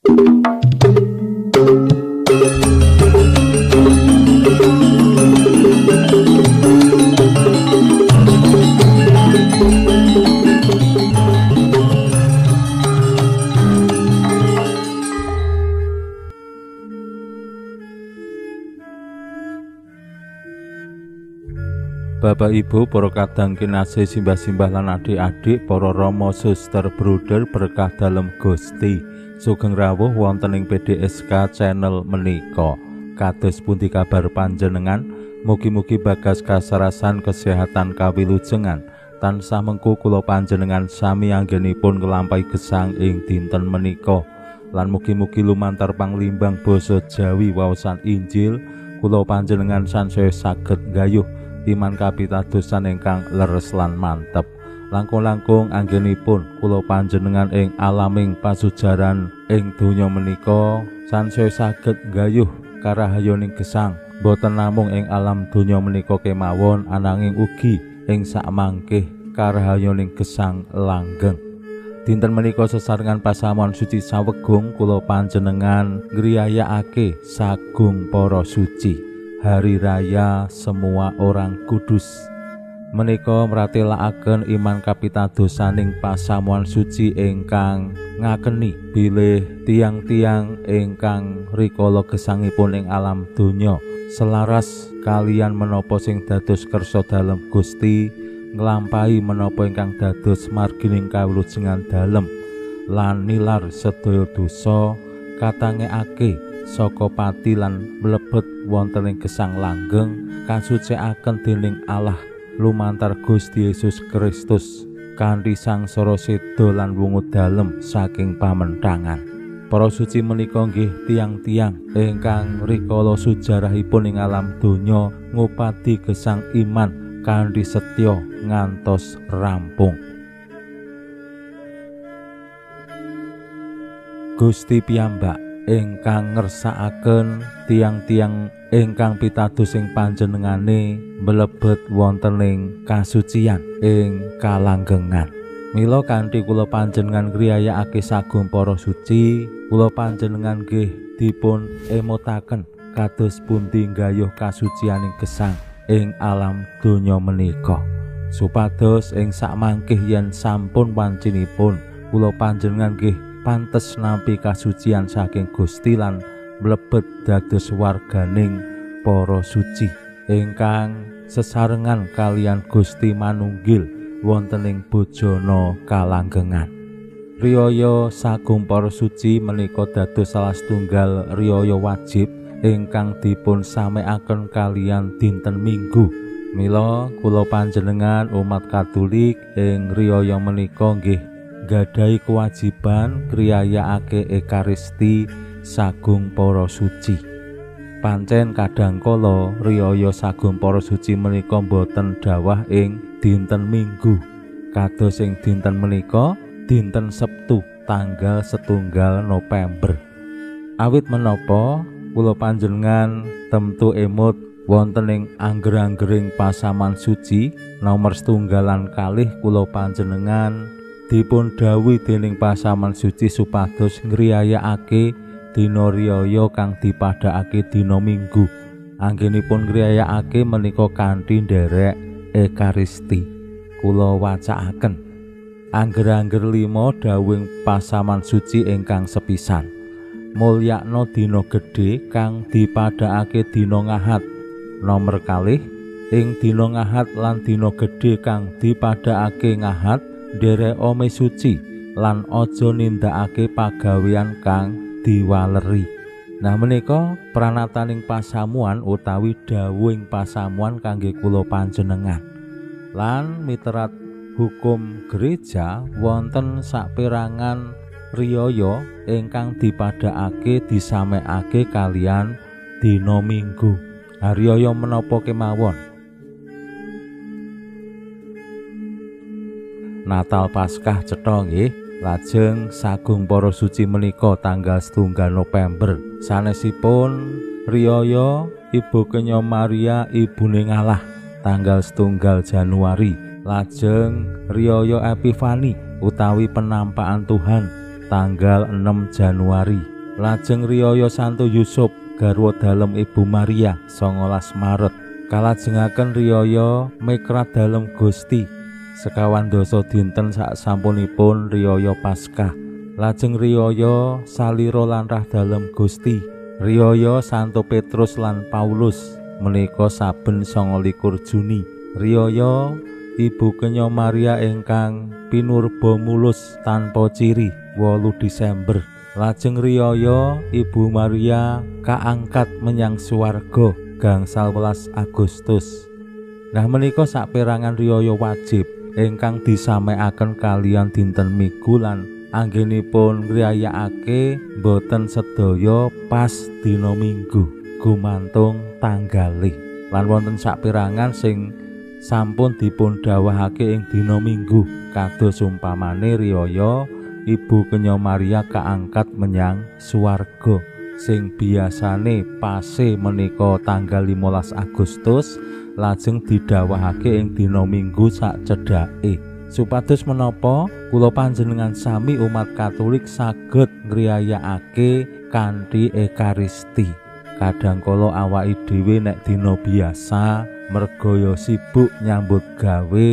Bapak Ibu, para kadang kinasih, simbah-simbah lan adik-adik, para rama, suster, bruder, berkah dalem Gusti. Sugeng rawuh wonten ing PDSK channel menika. Kados pundi kabar panjenengan? Mugi-mugi bagas kasarasan kesehatan kawilujengan. Tansah mengku kula panjenengan sami anggenipun nglampahi gesang ing dinten menika. Lan mugi-mugi lumantar panglimbang basa Jawi waosan Injil kula panjenengan sansaya saged nggayuh iman kapitadosan ingkang leres lan mantep. Langkung-langkung anggenipun kula panjenengan ing alaming pasujaran ing donya menika sansaya saged nggayuh karahayoning gesang, boten namung ing alam donya menika kemawon ananging ugi ing sakmangkih karahayoning gesang langgeng. Dinten menika sesarengan pasamuan suci Sawegung kula panjenengan ngriyayakake sagung para suci, Hari Raya Semua Orang Kudus. Menika mratelakaken iman kapitadosaning pasamuan suci ingkang ngakeni bilih tiang-tiang ingkang rikala gesangipun ing alam donya selaras kalian menapa sing dados kersa dalem Gusti, nglampahi menapa ingkang dados margining kawilujengan dalem lan nilar sedaya dosa katangekake saka pati lan mlebet wonten ing gesang langgeng kasucikaken dening Allah lumantar Gusti Yesus Kristus kanthi sangsara seda lan wungu dalem saking pamentangan. Para suci menika nggih tiang-tiang ingkang rikala sujarahipun ing alam donya ngupadi gesang iman kanthi setya ngantos rampung. Gusti piyambak ingkang ngersakaken tiang-tiang ingkang pitados ing panjenengane mlebet wonten ing kasucian ing kalanggengan. Mila kanthi kula panjenengan ngriyayakake sagung para suci, kula panjenengan nggih dipun emotaken kados pundi nggayuh kasucianing gesang ing alam donya menika, supados ing sakmangkih yen sampun wancinipun kula panjenengan nggih pantes nampi kasucian saking Gusti lan mlebet dados warganing para suci ingkang sesarengan kalian Gusti manunggil wonten ing bojana kalanggengan. Riyaya sagung para suci menika dados salah setunggal riyaya wajib ingkang dipun samekaken kalian dinten Minggu. Mila kula panjenengan umat Katolik ing riyaya menika nggih nggadahi kewajiban ngriyayakake Ekaristi sagung para suci. Pancen kadhangkala riyaya sagung para suci menika boten dawah ing dinten Minggu. Kados ing dinten menika dinten Sabtu tanggal 1 November. Awit menapa kula panjenengan temtu emut wonten ing angger-anggering pasaman suci nomor 1 lan 2 kula panjenengan dipun dawuhi dening pasaman suci supados ngriyayakake dina riyaya kang dipadhakake dina Minggu. Anggenipun ngriyayakake menika kanthi nderek Ekaristi. Kula wacakaken angger-angger 5 dawuhing pasaman suci ingkang sepisan. Mulyakna dina gedhe kang dipadhakake dina Ngahat. Nomor 2, ing dina Ngahat lan dina gedhe kang dipadhakake Ngahat nderek ome suci lan aja nindakake pagawean kang diwaleri. Nah menika pranataning pasamuan utawi dawuhing pasamuan kangge kula panjenengan. Lan miterat hukum gereja wonten saperangan riyaya ingkang dipadhakake disamekake kalian dina Minggu. Riyaya menapa kemawon? Natal Paskah cetha nggih. Lajeng sagung para suci menika tanggal 1 November. Sanesipun riyaya Ibu Kenya Maria Ibune Ngalah tanggal 1 Januari. Lajeng riyaya Epifani utawi penampakan Tuhan tanggal 6 Januari. Lajeng riyaya Santo Yusuf garwa dalem Ibu Maria 19 Maret. Kalajengaken riyaya Mekrat dalem Gusti 25 dinten sasampunipun riyaya Paskah. Lajeng riyaya Salira lan Rah dalem Gusti. Riyaya Santo Petrus lan Paulus menika saben 29 Juni. Riyaya Ibu Kenya Maria ingkang pinurba mulus tanpa ciri 8 Desember. Lajeng riyaya Ibu Maria kaangkat menyang swarga 18 Agustus. Nah menika saperangan riyaya wajib ingkang disamekaken kaliyan dinten Minggu lan anggenipun ngriyayakake boten sedaya pas dina Minggu gumantung tanggale. Lan wonten saperangan sing sampun dipun dhawahake ing dina Minggu kados umpamane riyaya Ibu Kenya Maria kaangkat menyang swarga sing biasane pase menika tanggal 15 Agustus lajeng didhawahake ing dina Minggu sacedhake. Supados menapa kula panjenengan sami umat Katolik saged ngriyayakake kanthi Ekaristi. Kadang kala awake dhewe nek dina biasa merga ya sibuk nyambut gawe,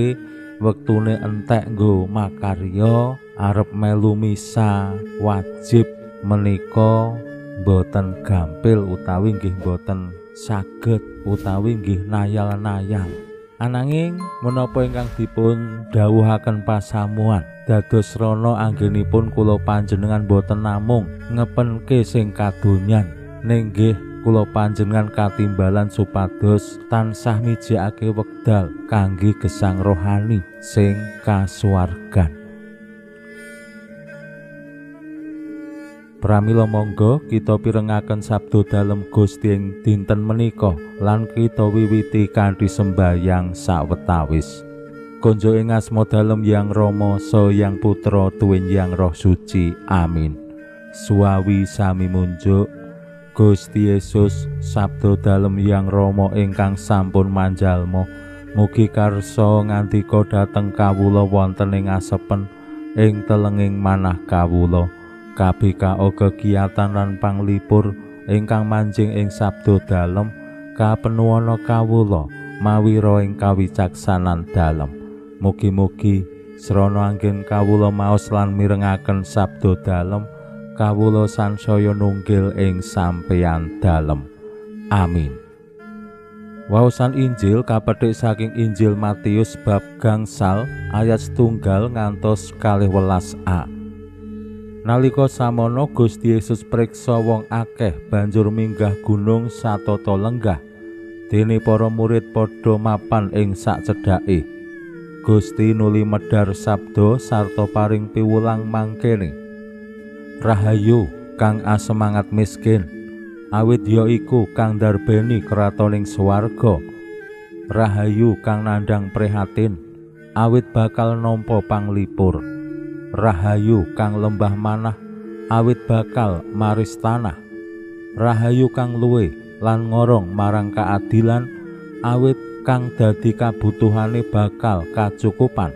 wektune entek nggo makarya, arep melu misa wajib menika mboten gampil utawi nggih mboten saged utawi nggih nayal-nayal. Ananging menapa ingkang dipun dawuhaken pasamuan dados srana anggenipun kula panjenengan boten namung ngepenke sing kadonyan, ning nggih kula panjenengan katimbalan supados tansah mijikake wekdal kangge gesang rohani sing kasuwargan. Pramila monggo kita pirengaken sabda dalem Gusti ing dinten menika lan kita wiwiti kanthi sembayang sawetawis. Konjo ing asma dalem Yang Rama saha Yang Putra tuwin Yang Roh Suci. Amin. Suwawi sami munjuk Gusti Yesus sabda dalem Yang Rama ingkang sampun manjalma, mugi karsa ngandika dhateng kawula wonten ing asepen ing telenging manah kawula. KBKO kegiatan lan panglipur ingkang manjing ing sabda dalem kapenuwana kawula mawira ing kawicaksanan dalem. Mugi-mugi srana anggen kawula maos lan mirengaken sabda dalem kawula sansaya nunggil ing sampeyan dalem. Amin. Waosan Injil kapethik saking Injil Matius bab 5 ayat 1 ngantos 12a. Nalika samono Gusti Yesus priksa wong akeh banjur minggah gunung satata lenggah. Dene para murid padha mapan ing sacedhake. Gusti nuli medhar sabda sarta paring piwulang mangkene. Rahayu kang asemangat miskin, awit ya iku kang ndarbeni kratoning swarga. Rahayu kang nandhang prihatin, awit bakal nampa panglipur. Rahayu kang lembah manah, awit bakal maris tanah. Rahayu kang luwe lan ngorong marang keadilan, awit kang dadi kabutuhane bakal kacukupan.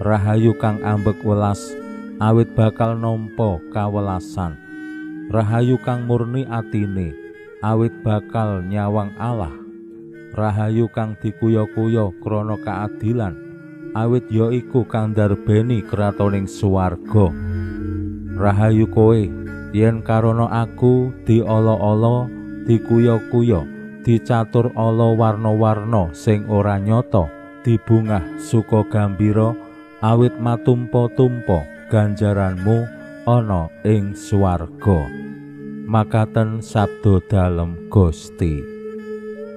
Rahayu kang ambek welas, awit bakal nampa kawelasan. Rahayu kang murni atine, awit bakal nyawang Allah. Rahayu kang dikuya-kuya krana keadilan, awit ya iku kang ndarbeni kratoning swarga. Rahayu kowe yen karana aku diala-ala, dikuya-kuya, dicatur ala warna-warna sing ora nyata, dibungah suka gambira, awit matumpa-tumpa ganjaranmu ana ing swarga. Makaten sabda dalem Gusti.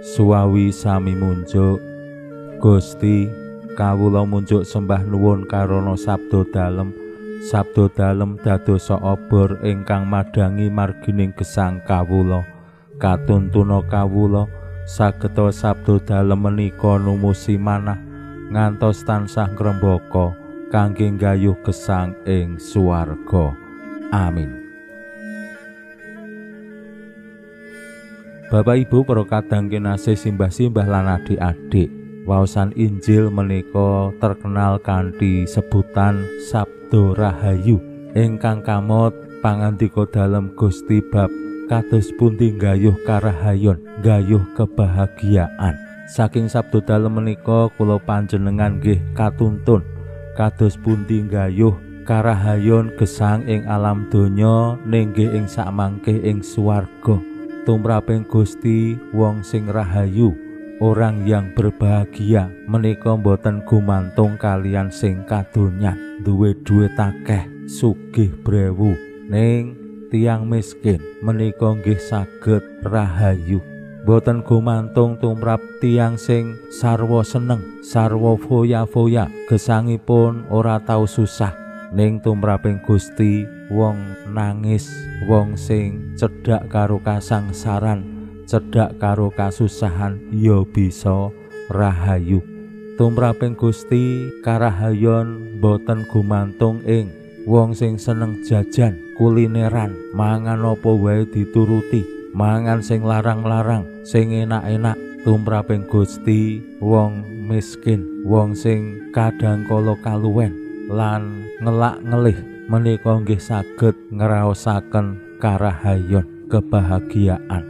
Suwawi sami munjuk Gusti, kawula munjuk sembah nuwun karana sabda dalem. Sabda dalem dadosa obor ingkang madhangi margining gesang kawula. Katuntuna kawula sageta sabda dalem menika numusi manah ngantos tansah ngrembaka kangge nggayuh gesang ing swarga. Amin. Bapak Ibu para kadang kinasih, simbah-simbah lan adik-adik, waosan Injil menika terkenal kanthi sebutan Sabda Rahayu ingkang kamot Pangandika dalem Gusti bab kados pundi nggayuh karahayon, nggayuh kebahagiaan. Saking sabda dalem menika kula panjenengan nggih katuntun kados pundi nggayuh karahayon gesang ing alam donya nenggih ing sakmangke ing swarga. Tumraping Gusti wong sing rahayu, orang yang berbahagia menika boten gumantung kalian sing kadonyan, duwe duit akeh, sugih brewu. Ning tiyang miskin menika nggih saged rahayu. Boten gumantung tumrap tiyang sing sarwa seneng, sarwa foya-foya, gesangipun ora tau susah. Ning tumraping Gusti wong nangis, wong sing cedhak karo kasangsaran, cedhak karo kasusahan ya bisa rahayu. Tumraping Gusti karahayon boten gumantung ing wong sing seneng jajan, kulineran, mangan apa wae dituruti, mangan sing larang-larang, sing enak-enak. Tumraping Gusti wong miskin, wong sing kadang kala kaluwen lan ngelak-ngelih menika nggih saged ngraosaken karahayon, kebahagiaan.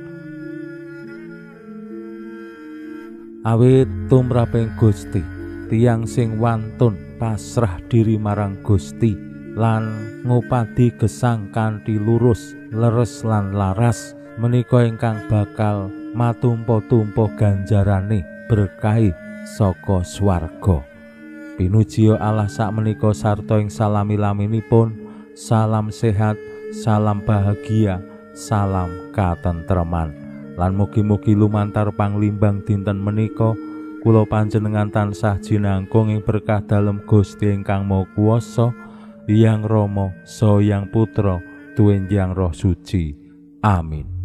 Awit tumraping Gusti tiyang sing wantun pasrah diri marang Gusti lan ngupadi gesang kanthi lurus, leres lan laras menika ingkang bakal matumpa-tumpa ganjarane berkahi saka swarga. Pinuji Allah sakmenika sarta ing salami-laminipun, salam sehat, salam bahagia, salam katentreman. Lan mugi-mugi lumantar panglimbang dinten menika kula panjenengan tansah jinangkung ing berkah dalem Gusti ingkang Maha Kuwasa, Hyang Rama, Saha Hyang Putra, tuwin Hyang Roh Suci. Amin.